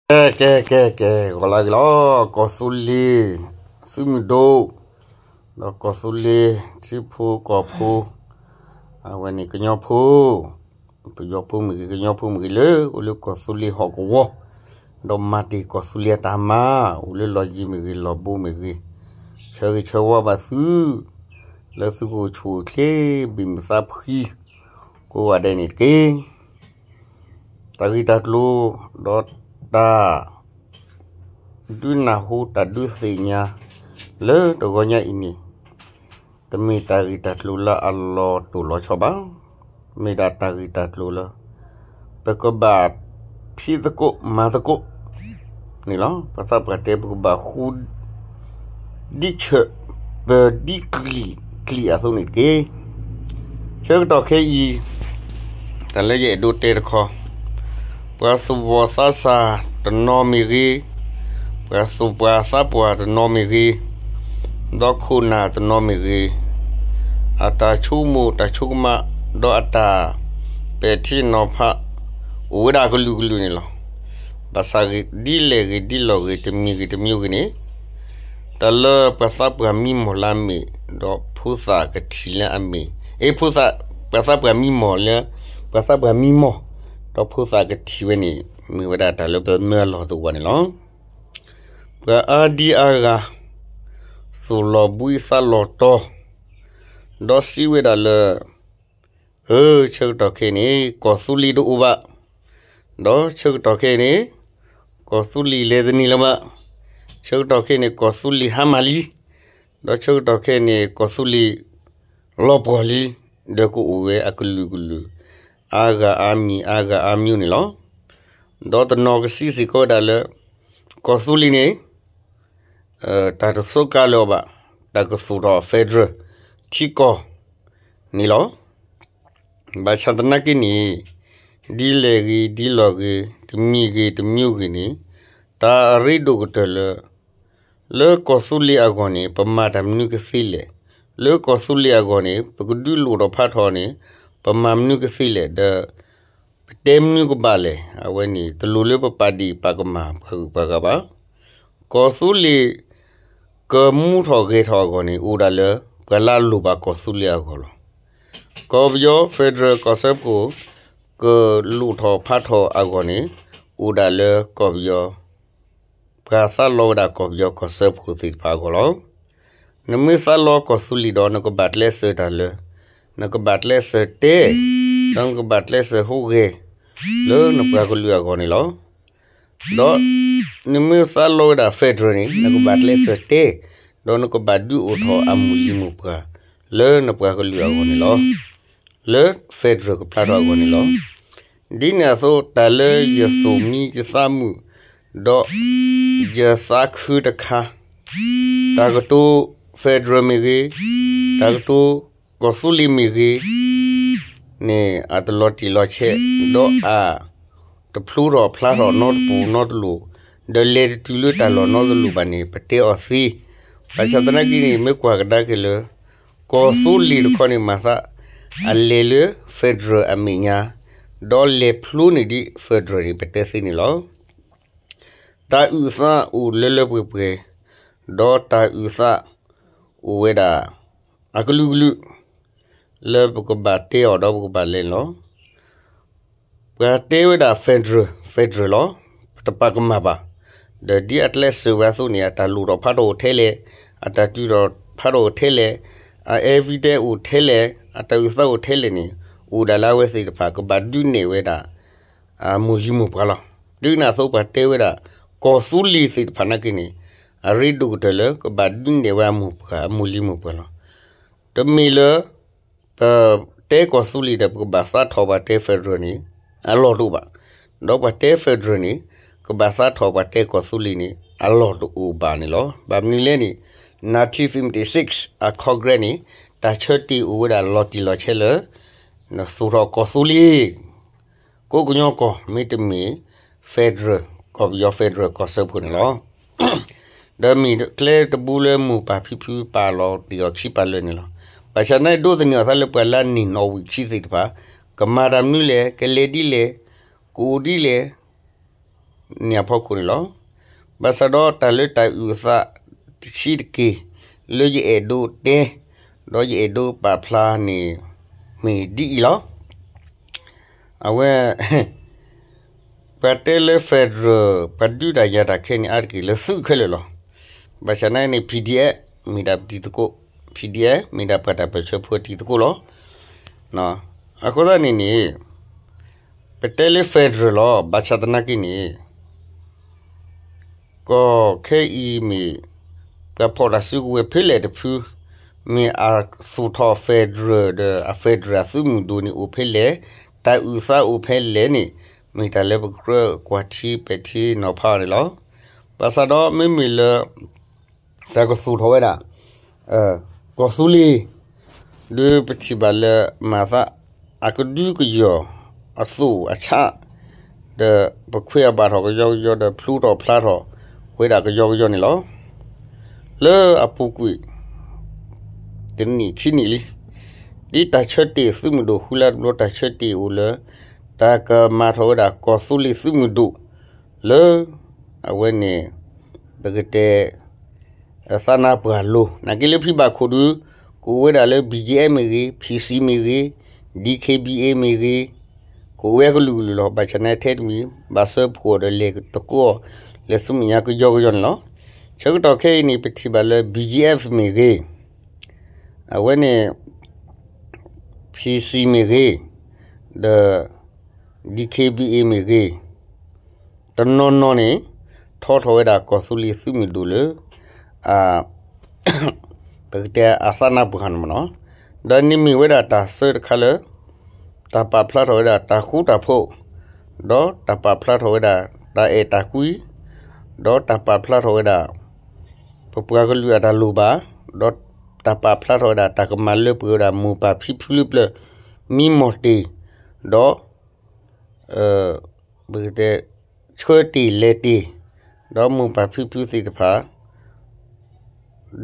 ကဲ ကဲ ကဲ ကဲ ဂီၤလၢအဂ့ၤလီၤ. ကီၢ်သူလ့ၤ သုးမုၢ်ဒိၣ် ဒီးကီၢ်သူလ့ၤ ထံဖိကီၢ်ဖိ အဝဲန့ၣ်ကညီဖိ ပယီၤဖိမ့ၢ်ဂ့ၤ ကညီဖိမ့ၢ်ဂ့ၤ လၢအိၣ်လၢကီၢ်သူလ့ၤဟီၣ်ကဝီၤ ဒီးမၤတ့ၢ်ကီၢ်သူလ့ၤအတၢ်မၤ အိၣ်လၢလီၢ်ယံၤမ့ၢ်ဂ့ၤ လီၢ်ဘိမ့ၢ်ဂ့ၤ ဆၢဂ့ၤဆၢဝါဘၣ်သု လၢသုကအိၣ်ဆူၣ်အိၣ်ချ့ ဘံၣ်မုာ်သးဖှံ ကိးဂၤဒဲးန့ၣ်တက့ၢ်. တၢ်ဂ့ၢ်တၢ်ကျိၤ ဒီးတၢ် ဒုးနၢ်ဟူ တၢ်ဒုးသ့ၣ်ညါ လၢတဂီၤညါအံၤန့ၣ် တမ့ၢ်တၢ်ဂ့ၢ်တၢ်ကျိၤလၢအလီၤတိၢ်လီၤဆီဘၣ်. မ့ၢ်ဒၣ်တၢ်ဂ့ၢ်တၢ်ကျိၤလၢ ပကဘၣ်ဖံးသကိးမၤသကိးန့ၣ်လီၤ. ပှၤသးပှၢ်တဲ ပကဘၣ်ဃူ ဒ်ဆၢၣ် ပဒ်ကျံၣ် ကျံၣ်အသိးန့ၣ်တက့ၢ်. ဆၢကတီၢ်ခဲအံၤ တၢ်လၢယအဲၣ်ဒိးတဲတခီ ပှၤသူၣ်ဘီၣ်သးစၢ်တနီၤမ့ၢ်ဂ့ၤ, ပှၤသူၣ်ပှၢ်သးပှၢ်တနီၤမ့ၢ်ဂ့ၤ, ဒီးခိၣ်နၢ်တနီၤမ့ၢ်ဂ့ၤ, အတၢ်ဆိကမိၣ်တၢ်ဆိကမး ဒီးအတၢ်ပဲာ်ထံနီၤဖး အိၣ်ဝဲဒၣ်ကလုာ်ကလုာ်န့ၣ်လီၤ. ဘၣ်ဆၣ်ဂ့ၤ ဒ်လဲၣ်ဂ့ၤ ဒ်လီၢ်ဂ့ၤ တမံၤဂ့ၤတမံၤဂ့ၤန့ၣ် တၢ်လၢပှၤသးပှၢ်မံမီၢ်လၢအမ့ၢ် ဒီးဖိသၣ်ကထံၣ်လၢအမ့ၢ်, အ့ ဖိသၣ် ပှၤသးပှၢ်မံမီၢ်လၢ ပှၤသးပှၢ်မံမီၢ် ဒီးဖိသၣ်ကထံၣ်ဝဲန့ၣ် မ့ၢ်ဝဲဒၣ်တၢ်လၢပမၢအလီၢ်သဝီန့ၣ်လီၤ. ပှၤအါဒံအါဂၤ သူၣ်လီၤဘှံးသးလီၤတီၤ ဒီးစံးဝဲဒၣ်လၢ အၢ ဆၢကတီၢ်ခဲအံၤန့ၣ် ကီၢ်သူလ့ၤတအိၣ်ဘၣ်, ဒီးဆၢကတီၢ်ခဲအံၤန့ၣ် ကီၢ်သူလ့ၤလဲၤတန့ၢ်လၢၤဘၣ်, ဆၢကတီၢ်ခဲအံၤန့ၣ် ကီၢ်သူလ့ၤဟါမၢ်လံ, ဒီးဆၢကတီၢ်ခဲအံၤန့ၣ် ကီၢ်သူလ့ၤ လီၤပှီၢ်လံ, ဒီးကအိၣ်ဝဲအကလုာ်ကလုာ် အါဂၤအါမံၤ အါဂၤအါမံၤန့ၣ်လီၤ. ဒီးတနီၤကစံးစ့ၢ်ကီးဝဲဒၣ်လၢ ကီၢ်သူလ့ၤန့ၣ် တၢ်တသိကါလၢၤအီၤဘၣ်, တၢ်ကသူၣ်ထီၣ် federal ထံကီၢ်န့ၣ်လီၤ. ဘၣ်ဆၣ်သနာ်က့န့ၣ် ဒ်လဲၣ်ဂ့ၤ ဒ်လီၢ်ဂ့ၤ တမံၤဂ့ၤ တမံၤဂ့ၤန့ၣ် တၢ်အရ့ဒိၣ်ကတၢၢ်လၢ လၢကီၢ်သူလ့ၤအဂီၢ်န့ၣ် ပမၤတၢ်မနုၤကသ့လဲၣ်, လၢကီၢ်သူလ့ၤအဂီၢ်န့ၣ် ပကဒုးလိၣ်ထီၣ်ဖးထီၣ်န့ၣ် ပမၤမနုၤကသ့လဲၣ်, ဒီး ပတဲမနုၤကဘၣ်လဲၣ်, အဝဲန့ၣ် တလိၣ်လၢပပာ်ဒ့ၣ်ပာ်ကမၣ်ပှၤဂုၤပှၤဂၤဘၣ်. ကီၢ်သူလ့ၤ ကမူထီၣ်ဂဲၤထီၣ်အဂီၢ်န့ၣ် အိၣ်ဒၣ်လၢ ပှၤလၢအလိၣ်ဘၣ်ကီၢ်သူလ့ၤအဂီၢ်လီၤ. ကီၢ်ပယီၤ federal ကီၢ်စၢဖှိၣ် ကလိၣ်ထီၣ်ဖးထီၣ်အဂီၢ်န့ၣ် အိၣ်ဒၣ်လၢကီၢ်ပယီၤ ပှၤသးလီဝဲဒၣ်ကီၢ်ပယီၤကီၢ်စၢဖှိၣ်သ့ၣ်တဖၣ်အဂီၢ်လီၤ. နမ့ၢ်သးလီကီၢ်သူလ့ၤဒီး နကဘၣ်ကျဲးစၢးတၢ်လၢ နကဘၣ်ကျဲးစၢးတဲ ဒီးနကဘၣ်ကျဲးစၢးဟူးဂဲၤ လၢနပှၤကလုာ်အဂီၢ်န့ၣ်လီၤ. ဒီးနမ့ၢ်သးလီဝဲဒၣ် federal န့ၣ် နကဘၣ်ကျဲးစၢးတဲ ဒီးနကဘၣ်ဒုးအိၣ်ထီၣ်အမိၢ်လံၤမိၢ်ပှၢ် လၢနပှၤကလုာ်အဂီၢ်န့ၣ်လီၤ. လၢ federal ကဖျါထီၣ်အဂီၢ်န့ၣ်လီၤ. ဒ်န့ၣ်အသိး တၢ်လၢယသူၣ်မံယသးမုာ် ဒီးယသးခုတခါ တၢ်ကတိၤ federal မ့ၢ်ဂ့ၤ, တၢ်ကတိၤကီၢ်သူလ့ၤမ့ၢ်ဂ့ၤ န့ၣ် အတလီၤတံၢ်လီၤဆဲး ဒီးအတဖျိထီၣ်ဖျါထီၣ်နီတပူၤနီတလိၤ ဒီးလဲၤတတုၤလၢတၢ်လီၢ်နီတလိၤဘၣ်န့ၣ် ပတဲအီၤသ့. ဘၣ်ဆၣ်သနာ်က့န့ၣ် မ့ၢ်ကွၢ်ကဒါက့ၤလၢ ကီၢ်သူလ့ၤတခီန့ၣ် မၤသး အလဲၤလၢ federal အမဲာ်ညါ ဒီးလဲၤဖျိန့ၢ်ဒံး federal န့ၣ် ပတဲသ့န့ၣ်လီၤ. တၢ်အုၣ်သးအိၣ်လၢလၢပှဲၤပှဲၤ, ဒီးတၢ်အုၣ်သးအိၣ်ဝဲဒၣ် အကလုာ်ကလုာ် လၢပကဘၣ်တဲအီၤဒီးပကဘၣ်လဲၤန့ၣ်လီၤ. ပှၤတဲဝဲဒၣ် federal federal လီၤ. ပတပာ်ကမၣ်ဘၣ်. ဒီးဒ်အကျဲးစၢးဝဲအသိးန့ၣ် အတၢ်လိၣ်ထီၣ်ဖးထီၣ်အိၣ်ထဲလဲၣ်, အတၢ်တုၤထီၣ်ဖးထီၣ်အိၣ်ထဲလဲၣ်, အ evidence အိၣ်ထဲလဲၣ်, အတၢ်အုၣ်သးအိၣ်ထဲလဲၣ်န့ၣ် အိၣ်ဒၣ်လၢအဝဲသ့ၣ်တဖၣ် ကဘၣ်ဒုးနဲၣ်ဝဲဒၣ် အမိၢ်လံၤမိၢ်ပှၢ်လီၤ. ဒ်န့ၣ်အသိးပှၤတဲဝဲဒၣ် ကီၢ်သူလ့ၤသ့ၣ်တဖၣ်နာ်က့န့ၣ် အရ့ဒိၣ်ကတၢၢ်လၢ ကဘၣ်ဒုးနဲၣ်ဝဲအမိၢ်ပှၢ် အမိၢ်လံၤမိၢ်ပှၢ်လီၤ. တမ့ၢ်လၢ ပတဲကီၢ်သူလ့ၤဒီး ပကဘၣ်သးထီၣ်ပှၤတဲ federal န့ၣ် အလီၢ်တအိၣ်ဘၣ်. ဒီးပှၤတဲ federal န့ၣ် ကဘၣ်သးထီၣ်ပှၤတဲကီၢ်သူလ့ၤန့ၣ် အလီၢ်တအိၣ်ဘၣ်န့ၣ်လီၤ. ဘၣ်မနုၤလဲၣ်န့ၣ် nineteen fifty-six အ Congress န့ၣ် တၢ်ဆၢတ့ၢ်အိၣ်ဝဲဒၣ်လီၤတံၢ်လီၤဆဲးလၢ နသူၣ်ထီၣ်ကီၢ်သူလ့ၤ ကိးကညီကီၢ် မ့တမ့ၢ် federal ကီၢ်ပယီၤ federal ကီၢ်စၢဖှိၣ်န့ၣ်လီၤ. ဒီးမ့ၢ်ကျဲတဘိလၢမိၢ်ပၢ်ဖံဖုပာ်လီၤတ့ၢ်အီၤခံပာ်လၢာ်န့ၣ်လီၤ. ဘၣ်ဆၣ်သနာ်က့ ဒိးသန့ၤအီၤသးလၢပှၤလၢအနံၣ်နီၣ်ဝံာ်ခံသ့ၣ်တဖၣ် ကမၤတၢ်မနုၤလဲၣ်, ကလဲၤဒ်လဲၣ်, ကအိၣ်ဒ်လဲၣ်, န့ၣ်အဖီခိၣ်န့ၣ်လီၤ. ဘၣ်ဆၣ်ဒီးတၢ်လၢတၢ်အုၣ်အသးတဆံးတက့ၢ် လၢယအဲၣ်ဒိးတဲ ဒီးယအဲၣ်ဒိးပာ်ဖျါန့ၣ် မ့ၢ်ဒ်အံၤလီၤ. အဝဲ ပှၤတဲလၢ federal ပှၤဒုးတၢ်ယၤတၢ်ခဲန့ၣ် အါတက့ၢ်လၢသုးခဲလၢာ်လီၤ. ဘၣ်ဆၣ်နာ်န့ၣ် PDF မ့ၢ်ဒၣ်ပတံၤသကိး, PDF မ့ၢ်ဒၣ်ပှၤတၢ်ပၢၢ်ဆၢဖိတံၤသကိးလီၤ. အဃိသတးန့ၣ်န့ၣ် ပတဲလၢ federal လီၤ. ဘၣ်ဆၣ်သနာ်က့န့ၣ် ကီၢ်ခဲအံၤမ့ၢ် ပှၤဖီၣ်တၢ်စုကဝဲၤဖဲလဲၣ်တဖု မ့ၢ်အသူၣ်ထီၣ် federal ဒီးအ federal အသုးမုၢ်ဒိၣ်န့ၣ်အိၣ်ဖဲလဲၣ်, တၢ်အုၣ်သးအိၣ်ဖဲလဲၣ်န့ၣ် မ့ၢ်တၢ်လၢပကြၢးကွၢ်ထံပဲာ်ထံနီၤဖးအီၤန့ၣ်လီၤ. ဘၣ်ဆၣ်ဒီးမ့မ့ၢ်လၢ တၢ်ကသူၣ်ထီၣ်ဝဲဒၣ် ကီၢ်သူလ့ၤ ဒီးပထံၣ်ဘၣ်လၢမၤသး အကဒုကယီၢ် အသူၣ်အဆး ဒီးပခွဲးအဘၣ်ထီၣ်ကယီကယီ ဒီးဖျိထီၣ်ဖျါထီၣ်ဝဲဒၣ်ကယီကယီန့ၣ်လီၤ. လၢအပူၤကွံာ် တနံၣ်ခံနံၣ်လံ ဒ်တၢ်ဆၢတ့ၢ်သုးမုၢ်ဒိၣ် ဃုလါတဘျီတၢ်ဆၢတ့ၢ်အိၣ်လၢ တၢ်ကမၤထီၣ်ဝဲဒၣ်ကီၢ်သူလ့ၤသုးမုၢ်ဒိၣ် လၢ အဝဲန့ၣ် ပကတဲ သးနါပှၢ်လိၤ နာ်က့လၢဖံဘၣ်ခိၣ်ဒီး ကအိၣ်ဝဲဒၣ်လၢ ဘီၣ်ကၠံၣ်အဲၣ်မ့ၢ်ဂ့ၤ, ဖံၣ်စံၣ်မ့ၢ်ဂ့ၤ, ဒံၣ်ခ့ၣ်ဘံၣ်အ့ၣ်မ့ၢ်ဂ့ၤ, ကအိၣ်ဝဲကလုာ်ကလုာ်လီၤ. ဘၣ်ဆၣ်နာ်ထဲတမံၤ ဘၣ်စၢဖှိၣ်ဒီးလဲၤသကိးအီၤ လဲၤဆူမဲာ်ညါကယီကယီန့ၣ်လီၤ. ဆၢကတီၢ်ခဲအံၤန့ၣ် ပထံၣ်ဘၣ်လၢ ဘီၣ်ကၠံၣ်အဲၣ်မ့ၢ်ဂ့ၤ, အဝဲန့ၣ် ဖံၣ်စံၣ်မ့ၢ်ဂ့ၤ, ဒီး ဒံၣ်ခ့ၣ်ဘံၣ်အ့ၣ်မ့ၢ်ဂ့ၤ, တနီၤနီၤန့ၣ် ထီထီၣ်ဝဲဒၣ်ကီၢ်သူလ့ၤသုးမုၢ်ဒိၣ်လၢ အ ပကတဲအသးနါပှၢ်န့ၣ်မ့ၢ်နီၤ, ဒီးန့ၣ်မ့ၢ်ဝဲဒၣ်တၢ်ဆၢတခါလၢ တၢ်ပာ်ဖျါထီၣ်ဝဲဒၣ်တၢ်ဃူတၢ်ဖိး, ဒီးတၢ်ပာ်ဖျါထီၣ်ဝဲဒၣ်တၢ်အဲၣ်တၢ်ကွံ, ဒီးတၢ်ပာ်ဖျါထီၣ်ဝဲဒၣ် ပပှၤကလုာ်အတၢ်လိၣ်ဘၣ်, ဒီးတၢ်ပာ်ဖျါထီၣ်ဝဲဒၣ်တၢ်ကမၤလၢပှဲၤဝဲဒၣ်မိၢ်ပၢ်ဖံဖုလၢပျၢၤ မံမီၢ်တ့ၢ်, ဒီး ပကတဲ ဆှၢတ့ၢ်လဲၤတ့ၢ်, ဒီးမိၢ်ပၢ်ဖံဖုသ့ၣ်တဖၣ်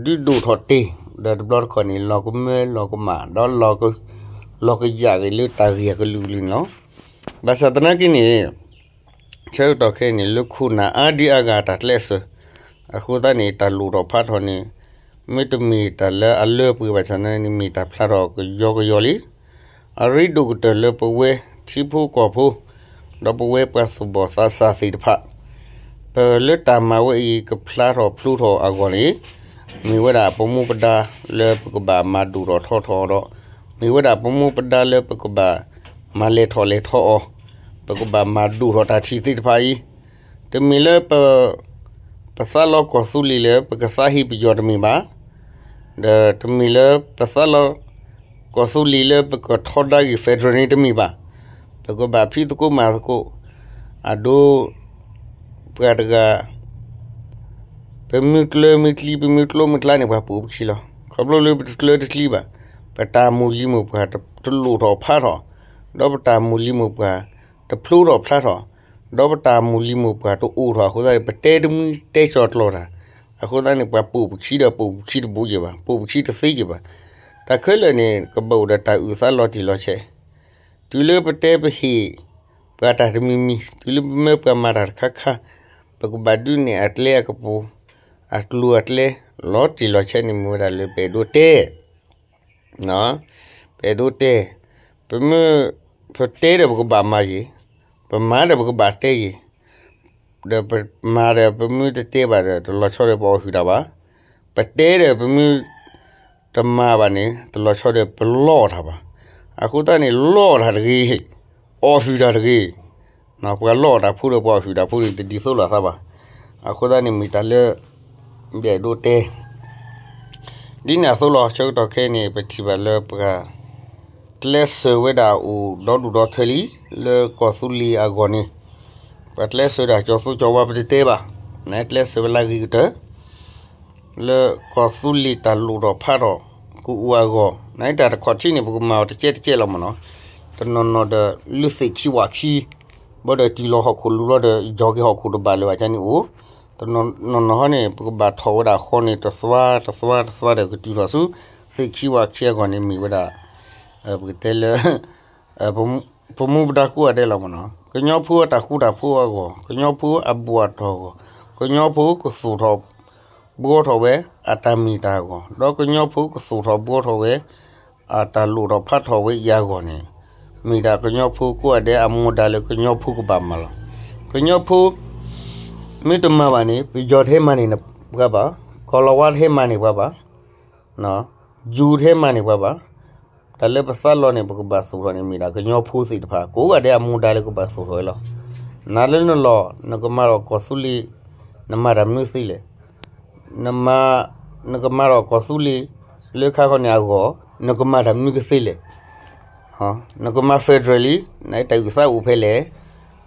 ဒုးဒိၣ်ထီၣ်တ့ၢ်, ဒီးတဘျီတခီၣ်န့ၣ် လီၤကမၢလီၤကမၣ်, ဒီး လီၤကယၢ်က့ၤလၢတၢ်ဂ့ၢ်အကလုာ်ကလုာ်န့ၣ်လီၤ. ဘၣ်ဆၣ်သနာ်က့န့ၣ် ဆၢကတီၢ်ခဲအံၤန့ၣ် လၢခိၣ်နၢ်အါဒံအါဂၤတၢ်ကျဲးစၢး, အဃိသတးန့ၣ် တၢ်လိၣ်ထီၣ်ဖးထီၣ်န့ၣ် မ့တမ့ၢ်တၢ်လၢအလၢပှဲၤဘၣ်ဆၣ်န့ၣ် မ့ၢ်တၢ်ဖျါထီၣ်ကယီကယီလံ. အရ့ဒိၣ်ကတၢၢ်လၢပဝဲထံဖိကီၢ်ဖိ ဒီးပဝဲပှၤသူၣ်ဘီၣ်သးစၢ်သ့ၣ်တဖၣ် ပလၢတၢ်မၤဝဲအံၤကဖျါထီၣ်ဖျိထီၣ်အဂီၢ်န့ၣ် မ့ၢ်ဝဲဒၣ်ပမူပဒါလၢပကဘၣ်မၤဒိၣ်ထီၣ်ထီထီၣ်ဒီး မ့ၢ်ဝဲဒၣ်ပမူပဒါလၢပကဘၣ်မၤလဲၤထီၣ်လဲၤထီအီၤ, ပကဘၣ်မၤဒိၣ်ထီၣ်တၢ်ထံၣ်သ့ၣ်တဖၣ်အံၤ, တမ့ၢ်လၢ ပသးလီကီၢ်သူလ့ၤလၢပကသးဟ့ပယီၤတမ့ၢ်ဘၣ်, ဒီးတမ့ၢ်လၢပသးလီ ကီၢ်သူလ့ၤလၢပကထီဒါက့ၤ federal န့ၣ်တမ့ၢ်ဘၣ်. ပကဘၣ်ဖံးသကိးမၤသကိး အဒိ ပှၤတဂၤ ပမ့ၢ်ကျၢၤမ့ၢ်ကျံ ပမ့ၢ်ကျိမ့ၢ်ကျါန့ၣ် ပှၤပိာ်ပခံလီၤ. ခီဖျိလၢပတကျၢၤတကျံဘၣ်, ပတၢ်မိၢ်လံၤမိၢ်ပှၢ်တလိၣ်ထီၣ်ဖးထီၣ်, ဒီးပတၢ်မိၢ်လံၤမိၢ်ပှၢ်တဖျိထီၣ်ဖျါထီၣ်, ဒီးပတၢ်မိၢ်လံၤမိၢ်ပှၢ်တအိၣ်ထီၣ်အဃိသတးန့ၣ် ပတဲတမံၤတဲကၠီၤကျီၤတၢ်, အဃိသတးန့ၣ် ပှၤပိာ်ပခံဒီးပိာ်ပခံတဘူးက့ၤဘၣ်, ပိာ်ပခံတသ့က့ၤဘၣ်. တၢ်ခဲလၢာ်န့ၣ် ကဘၣ်အိၣ်ဒီးတၢ်အုၣ်သးလီၤတံၢ်လီၤဆဲး, တုၤလၢပတဲပဟ့ၣ် ပှၤတၢ်တမံၤမံၤ, တုၤလၢပမၢပှၤမၤတၢ်တခါခါ, ပကဘၣ်ဒုးနဲၣ်အကျဲအကပူၤ, အကျိၤအကျဲ လီၤတံၢ်လီၤဆဲးန့ၣ် မ့ၢ်ဝဲဒၣ်လၢပအဲၣ်ဒိးတဲ ပအဲၣ်ဒိးတဲ, ပမ့ၢ် ပတဲဒီးပကဘၣ်မၤယံၤ, ပမၤဒီးပကဘၣ်တဲယံၤ, ဒီးပမၤဒီးပမ့ၢ်တတဲဘၣ်ဒီး တလီၤဆီဒီးပအီၣ်ဟုၣ်တၢ်ဘၣ်, ပတဲဒီးပမ့ၢ်တမၤဘၣ်န့ၣ် တလီၤဆီဒီးပလီအီၣ်တၢ်ဘၣ်. အဃိသတးန့ၣ် လီအီၣ်တၢ်တဂ့ၤ, အီၣ်ဟုၣ်တၢ်တဂ့ၤ, ပှၤလီအီၣ်တၢ်ဖိဒီးပှၤအီၣ်ဟုၣ်တၢ်ဖိန့ၣ် တဒ်သိးလိာ်သးဘၣ်. အဃိသတးန့ၣ်မ့ၢ်တၢ်လၢ ပအဲၣ်ဒိးတဲ ဒ်န့ၣ်အသိးလီၤ. ဆၢကတီၢ်ခဲအံၤန့ၣ် ပထံၣ်ဘၣ်လၢပှၤ ကျဲးစၢးဝဲဒၣ်အိၣ်ဒီဒူၣ်ဒီထၢလံ လၢကီၢ်သူလ့ၤအဂီၢ်န့ၣ်, ပှၤကျဲးစၢးတၢ်ကၠီၤသူကၠီၤဝါပတတဲဘၣ်, နကျဲးစၢးဝဲလၢအဂ့ၤကတၢၢ် လၢကီၢ်သူလ့ၤတၢ်လိၣ်ထီၣ်ဖးထီၣ်ကအိၣ်အဂီၢ်, နတၢ်တခီၣ်ထံးန့ၣ် ပကမၤအီၤတကဲတကဲလီၤမ့ၢ်နီၤ, တနီၤနီၤဒီးလုၢ်သ့ၣ်ခံဝၣ်ခံ, ဘၣ်ဒီးတုၤလီၤဟီၣ်ခိၣ်လူၤလီၤဒီး ယီၤက့ၤဟီၣ်ခိၣ်တဘၣ်လၢၤဘၣ်န့ၣ်အိၣ်, တနီၤနီၤဟီန့ၣ် ပကဘၣ်ထီၣ်ဝဲဒၣ်ဃီန့ၣ် တသွါတသွါတသွါဒီးကတုၤထီၣ်ဆူ သ့ၣ်ခံဝၣ်ခံအဂီၢ်န့ၣ်မ့ၢ်ဝဲဒၣ် ပကတဲလၢ ပ ပမူပဒါကိးဂၤဒဲးလီၤမ့ၢ်နီၤ, ကညီဖိအတၢ်ဃူတၢ်ဖိးအဂီၢ်, ကညီဖိအဘူၣ်အတီၢ်အဂီၢ်, ကညီဖိကသူၣ်ထီၣ်ဘှီထီၣ်ဝဲအတၢ်မ့ၢ်တၢ်အဂီၢ်, ဒီးကညီဖိကသူၣ်ထီၣ်ဘှီထီၣ်ဝဲ အတၢ်လိၣ်ထီၣ်ဖးထီၣ်ဝဲအံၤအဂီၢ်န့ၣ်, မ့ၢ်ဒၣ်ကညီဖိကိးဂၤဒဲးအမူဒါလၢကညီဖိကဘၣ်မၤလီၤ. ကညီဖိ မ့ၢ်တမၤဘၣ်န့ၣ် ပယီၤတဟဲမၤန့ၢ်ပှၤဘၣ်, ကီၢ်လီၤဝါတဟဲမၤန့ၢ်ပှၤဘၣ်, ယူၤတဟဲမၤန့ၢ်ပှၤဘၣ်. တၢ်လၢပသးလီန့ၣ် ပကဘၣ်သူၣ်ထီၣ်န့ၣ် မ့ၢ်ဒၣ်ကညီဖိသ့ၣ်တဖၣ် ကိးဂၤဒဲးအမူဒါလၢကဘၣ်သူၣ်ထီၣ်ဝဲလီၤ. နၤလၢနလီၢ် နကမၤဒီးကီၢ်သူလ့ၤ နမၤတၢ်မနုၤသ့လဲၣ်. နမၤ, နကမၤဒီးကီၢ်သူလ့ၤ လၢခါခီန့ၣ်အဂီၢ် နကမၤတၢ်မနုၤကသ့လဲၣ်. နကမၤ federal လံ နတၢ်အုၣ်သးအိၣ်ဖဲလဲၣ်,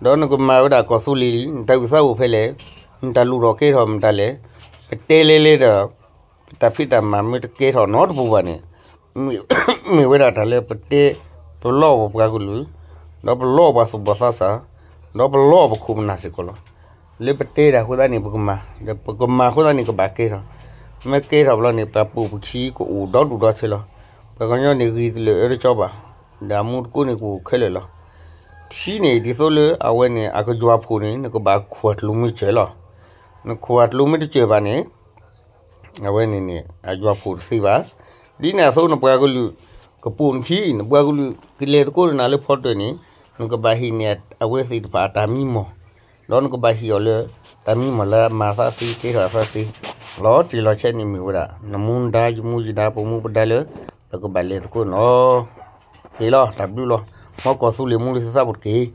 ဒီးနကမၤဝဲဒၣ်ကီၢ်သူလ့ၤလံ နတၢ်အုၣ်သးအိၣ်ဖဲလဲၣ်, နတၢ်လိၣ်ထီၣ်ကဲထီၣ်မတၤလဲၣ်. ပတဲလဲၤလဲၤဒီး ပတၢ်ဖံးတၢ်မၤမ့ၢ်တကဲထီၣ်နီတပူၤဘၣ်န့ၣ်, မ့ၢ်ဝဲဒၣ်တၢ်လၢပတဲ ပလီအီၣ်ပပှၤကလုာ်, ဒီးပလီအီၣ်ပှၤသူၣ်ဘီၣ်သးစၢ်, ဒီးပလီအီၣ်ပခိၣ်ပနၢ်စ့ၢ်ကီးလီၤ. လၢပတဲတၢ်အဃိသတးန့ၣ် ပကမၤ, ဒီးပကမၤအဃိသတးန့ၣ် ကဘၣ်ကဲထီၣ်, မ့ၢ်ကဲထီၣ်ဘျီန့ၣ် ပှၤပိာ်ပခံကအိၣ်ဒီဒူၣ်ဒီထၢလီၤ. ပှၤကညီန့ၣ်ဂ့ၤတလၢာ်အၢတကီဘၣ်, ဒီးအမူတကိးန့ၣ်ကအိၣ်ခဲလၢာ်လီၤ. ထံန့ၣ် ဒ်သိးလၢအဝဲန့ၣ် အကယွၤဖိးန့ၣ် နကဘၣ်ခွဲးကျိမ့ၢ်စၢၤလီၤ. နခွဲးကျိမ့ၢ်တစၢၤဘၣ်န့ၣ် အဝဲန့ၣ်န့ၣ် အယွၤဖိးတသ့ဘၣ်. ဒ်န့ၣ်အသိး နပှၤကလုာ်ကပိာ်နခံ, နပှၤကလုာ်ကလဲၤသကိးဒီးနၤလၢဖီတၢၢ်န့ၣ်, နကဘၣ်ဟ့ၣ်န့ၢ်အဝဲသ့ၣ်တဖၣ်အတၢ်မံမီၢ်, ဒီးနကဘၣ်ဟ့ၣ်အီၤလၢ တၢ်မံမီၢ်လၢအမၤသးသ့ ကဲထီၣ်အသးသ့, လီၤတံၢ်လီၤဆဲးန့ၣ်မ့ၢ်ဝဲဒၣ် နမူဒါ ယမူယဒါ ပမူပဒါလၢ ပကဘၣ်လဲၤသကိးန့ၣ်လီၤ. သ့လီၤ တၢ်ဘျုးလီၤ. မ်ကီၢ်သူလ့ၤမူလၢသုသးပူၤတက့ၢ်.